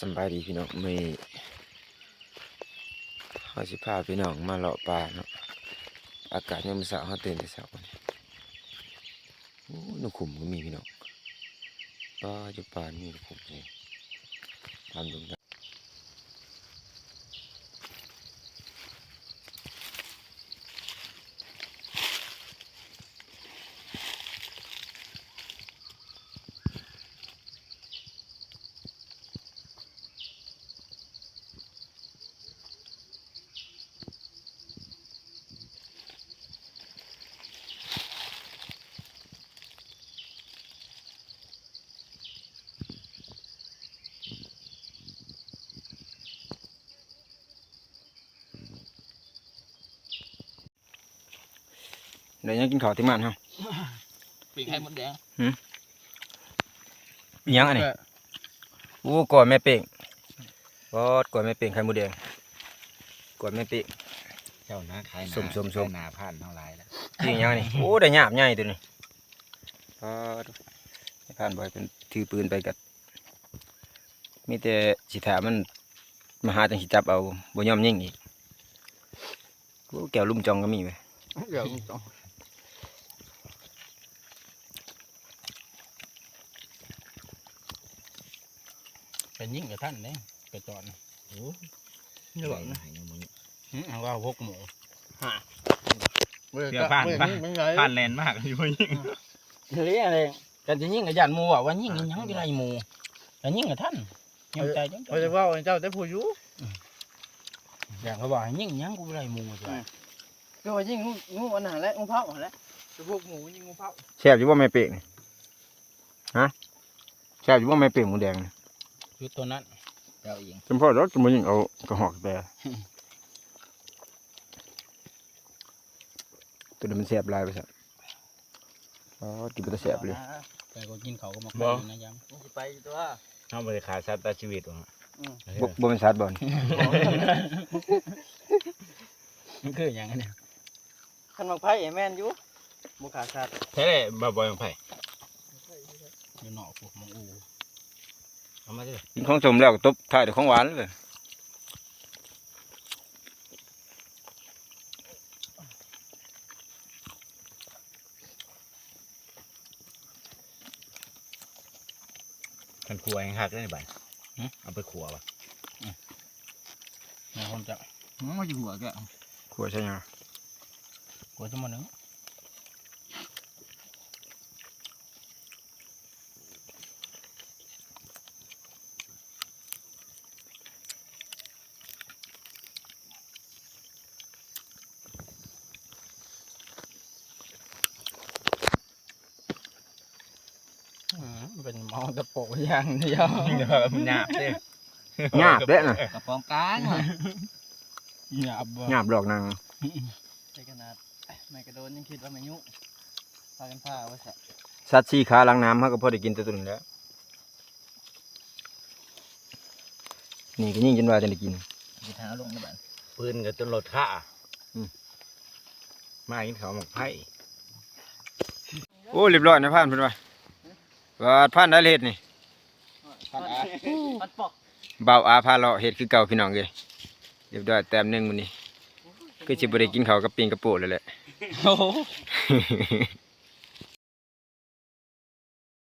ສຳບາຍດີພີ່ນ້ອງ ມື້ນີ້ເຮົາຊິພາພີ່ນ້ອງມາເລາະປ່າເນາະ. ອາກາດຍາມມື້ເຊົ້າ ເຮົາຕື່ນແຕ່ເຊົ້າ. ໂອ້ ນົກຂຸມກໍມີພີ່ນ້ອງ. ປ່າ ຢູ່ປ່າມີນົກຂຸມເດ້ ຕາມດົງ. ໄດ້ຫຍັງກິນເຂົ້າທີ່ບ້ານເຮົາ? ປີ້ງໄຂ່ມົດແດງ. ຫືມ? ອີຫຍັງອັນນີ້? ແມ່ ໂອ້ ກ້ອຍແມ່ເປ້ງ. ປອດ ກ້ອຍແມ່ເປ້ງໄຂ່ມົດແດງ. ກ້ອຍແມ່ເປ້ງ. ເຈົ້ານາຂາຍໜ້າ ສົ້ມໆໆ ຂາຍໜ້າຜ່ານເຮົາຫຼາຍແລ້ວ. ປີ້ງຫຍັງນີ້? ໂອ້ ໄດ້ຫຍາບໃຫຍ່ໂຕນີ້. ປອດ ໃຫ້ຜ່ານບໍ່ໃຫ້ເພິ່ນຖືປືນໄປກໍ ມີແຕ່ຊິຖ້າມັນມາຫາຈັ່ງຊິຈັບເອົາ ບໍ່ຍອມຍິງອີກ. ໂອ້ ແກ້ວລຸ່ມຈ່ອງກໍມີເວີຍ. ແກ້ວລຸ່ມຈ່ອງ ໄປຍິງກັບທ່ານເດ້ ໄປຈອນ. ໂອ້ ນີ້ແຫຼະ ຫືມ ເອົາຫົກໂມງ. ຫາ ເວລາ ເວລາຜ່ານ ຜ່ານແລ່ນມາກໍຊິບໍ່ຍິງ. ເອີ ເລີຍ ກັນຊິຍິງກໍຢ້ານໝູ່ເວົ້າວ່າຍິງອີຫຍັງຢູ່ໄລ່ໝູ່ ກໍຍິງກັບທ່ານ. ຍັງໃຈຈັ່ງ ຂ້ອຍຈະເວົ້າໃຫ້ເຈົ້າແຕ່ຜູ້ຢູ່. ອືມ ຢ່າງເຂົາວ່າຍິງຫຍັງ ກູໄລ່ໝູ່ຊະ. ອືມ ຄືວ່າຍິງງູ ງູອັນນັ້ນແຫຼະ ງູເພົ້າຫັ້ນແຫຼະ. ຄືພວກໝູຍິງງູເພົ້າ. ແຊບຢູ່ບໍ່ແມ່ເປ້ງນີ້? ຮະ? ແຊບຢູ່ບໍ່ແມ່ເປ້ງໝູແດງນີ້? ຢູ່ຕົວນັ້ນ ເຈົ້າເອງ. ຈຳພໍດອກ ຈະມາຍິງເອົາກະຫອກແຕ່ ຕົວນີ້ມັນແຊບຫຼາຍວ່າຊັ້ນ. ອໍ ກິນເປັນຕາແຊບເລີຍ. ແຕ່ກໍກິນເຂົ້າກັບໝາກໄຟຢູ່ນະ ຍັງ ມັນຊິໄປຢູ່ຕົວະ. ເຮົາບໍ່ໄດ້ຂ້າສັດຕັດຊີວິດຫວາ? ອືມ ບໍ່ ບໍ່ແມ່ນສັດບໍ່ນີ້? ມັນຄືຫຍັງອັນນີ້? ຄັນໝາກໄຟແມ່ນຢູ່ ບໍ່ຂ້າສັດ. ແທ້ແຫຼະ ບໍ່ ບໍ່ໝາກໄຟ ຢູ່ນອກພວກມັນອູ. ເອົາມາເດີ ກິນຂອງສົ້ມແລ້ວກໍຕົບທ້າຍດ້ວຍຂອງຫວານເລີຍ. ຄັນຂົ້ວແຮງຄັກເດ້ບາດ. ຫືມ? ເອົາໄປຂົ້ວບໍ່? ອືມ ແມ່ນຄົນຈະ ມັນຊິຂົ້ວແກະ ຂົ້ວໃສ່ຫຍັງ? ຂົ້ວໃສ່ໝໍ້ໜຶ້ງ. ອືມ ເປັນເມົາແຕ່ໂປຢ່າງດຽວ. ຫຍາບເດ້ ຫຍາບເດ້ນະ ກະປອງກາງຫຍາບບໍ່? ຫຍາບດອກນາງ. ໃນຂະໜາດ ແມ່ກະໂດນຍັງຄິດວ່າແມ່ຍຸ ພາກັນພາວ່າຊະ. ສັດສີ່ຂາຫຼັງນ້ຳ ເຮົາກໍພໍໄດ້ກິນແຕ່ຕົວນີ້ແຫຼະ. ນີ້ກໍຍິງຈົນວ່າຈະໄດ້ກິນ. ຊິຫາເອົາລົງໃນບ້ານ ປືນກໍຈົນລົດຄ່າ. ອືມ ມາກິນເຂົ້າໝາກໄຟ. ໂອ້ ຮຽບຮ້ອຍນະພານເພິ່ນວ່າ. ວ່າພານໄດ້ເຮັດນີ້ ພັນອາ ພັນປອກ. ບ່າວອາພາເລາະເຮັດຄືເກົ່າພີ່ນ້ອງເອີຍ. ຮຽບຮ້ອຍແຕ້ມໜຶ່ງມື້ນີ້ ຄືຊິບໍ່ໄດ້ກິນເຂົ້າກັບປີ້ງກະໂປະແລ້ວແຫຼະ. ໂອ້ໂຫ